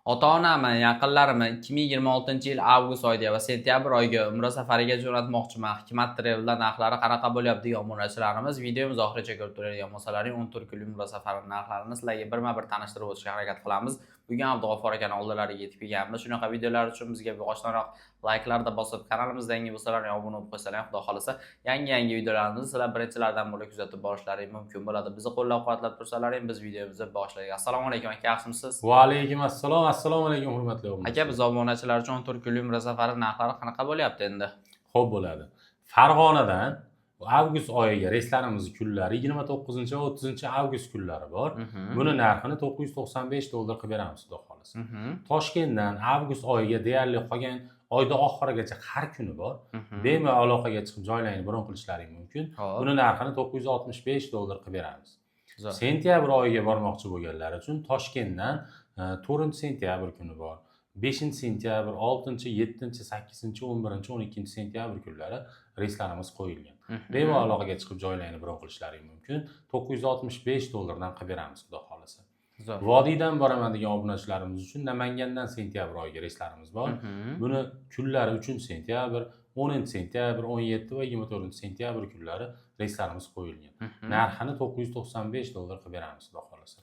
Ota-onamni, yaqinlarimni 2026-yil avgust oyida va sentyabr oyiga umra safariga jo'natmoqchiman. Hikmat Travel'da narxlari qanaqa bo'lyapti degan obunachilarimiz videomiz oxirigacha ko'rib turadigan bo'lsalaring, 14 kunlik umra safari narxlarini sizlarga birma-bir tanishtirib o'tishga harakat qilamiz. Bugun Abdug'affor akani oldilariga yetib kelganmiz. Shunaqa videolar uchun bizga boshdanoq layklarda bosib, kanalimizda yangi bo'lsalar obuna bo'lib qo'ysalar, xudo xolasa yangi-yangi videolarimizni sizlar birinchilardan bo'lib kuzatib borishlaring mumkin bo'ladi. Bizni qo'llab-quvvatlab tursalaring, biz videomizni boshlaylik. Assalomu alaykum aka, yaxshimisiz? Va alaykum assalom. Assalomu alaykum, hurmatli obunachilar. Aka, biz obunachilar uchun 14 kunlik umra safari narxlari qanaqa bo'lyapti endi? Xo'p, bo'ladi. Farg'onadan avgust oyiga reyslarimiz kunlari 29 va 30 avgust kunlari bor. Buni narxini 995 dollar qilib beramiz, xudo xohlasa. Toshkentdan avgust oyiga deyarli qolgan oyda oxirigacha har kuni bor. Bemalol aloqaga chiqib, joylarni bron qilishlaring mumkin. Buni narxini 965 dollar qilib beramiz. Sentyabr oyiga bormoqchi bo'lganlar uchun Toshkentdan 4 sentyabr kuni bor. 5 sentyabr, 6, 7, 8, 11, 12 sentyabr kunlari reyslarimiz qo'yilgan. Bemalol aloqaga chiqib, joylarni bron qilishlaring mumkin. 965 dollardan qilib beramiz, xudo xohlasa. Vodiydan boraman degan obunachilarimiz uchun Namangandan sentyabr oyiga reyslarimiz bor. Buni kunlari 3 sentyabr, 10 sentyabr, 17 va 24 sentyabr kunlari reyslarimiz qo'yilgan. Narxini 995 dollar qilib beramiz, xudo xohlasa.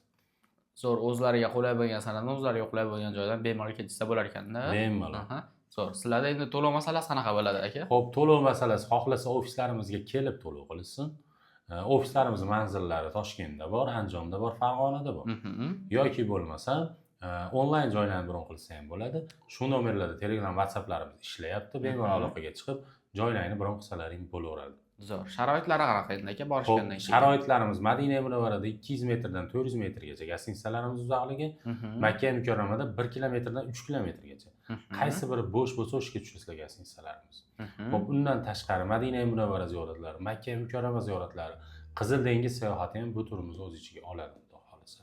Zo'r, o'zlariga qulay bo'lgan sanadan, o'zlariga qulay bo'lgan joydan bemalol ketishsa bo'lar ekanda. Bemalol. Aha. Zo'r. Sizlarda endi to'lov masalasi qanaqa bo'ladi, aka? Xo'p, to'lov masalasi, xohlasa ofislarimizga kelib to'lov qilishsin. Ofislarimiz manzillari Toshkentda bor, Andijonda bor, Farg'onada bor. Yoki bo'lmasa onlayn joylarni bron qilsa ham bo'ladi. Shu nomerlarda Telegram, WhatsApplarimiz ishlayapti. Bemalol aloqaga chiqib, joylarni bron qilsalaring bo'laveradi. Zo'r. Sharoitlari qanaqa endi, aka, Xo'p, borishgandan keyin? sharoitlarimiz Madina Munavvarada 200 metrdan 400 metrgacha gостиницаlarimiz uzoqligi, Makka Mukarramada 1 kilometrdan 3 kilometrgacha. Qaysi biri bo'sh bo'lsa, o'sha tushasizlar gостиницаlarimiz. Xo'p, undan tashqari Madina Munavvara ziyoratlari, Makka Mukarrama ziyoratlari, Qizil dengiz sayohati ham bu turimizni o'z ichiga oladi, xudo xohlasa.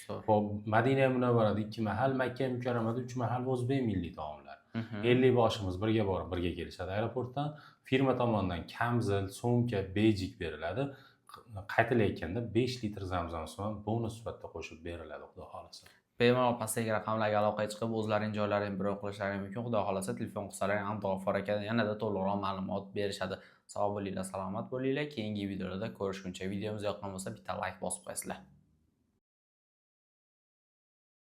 Xo'p, Madina Munavvarada 2 mahal, Makka Mukarramada 3 mahal o'zbek milliy taomlar. 50 boshimiz birga borib, birga kelishadi aeroportdan. Firma tomonidan kamzil, sumka, bejik beriladi. Qaytilayotganda 5 litr zamzam suvi ham bonus sifatida qo'shib beriladi, xudo xohlasa. Bemalol pastdagi raqamlarga aloqaga chiqib, o'zlaring joylaringni bron qilishlaring mumkin. Xudo xohlasa, telefon qilsalaring, Abdug'affor aka yanada to'liqroq ma'lumot berishadi. Sog' bo'linglar, salomat bo'linglar. Keyingi videolarda ko'rishguncha, videomiz yoqqan bo'lsa, bitta layk bosib qo'yasizlar.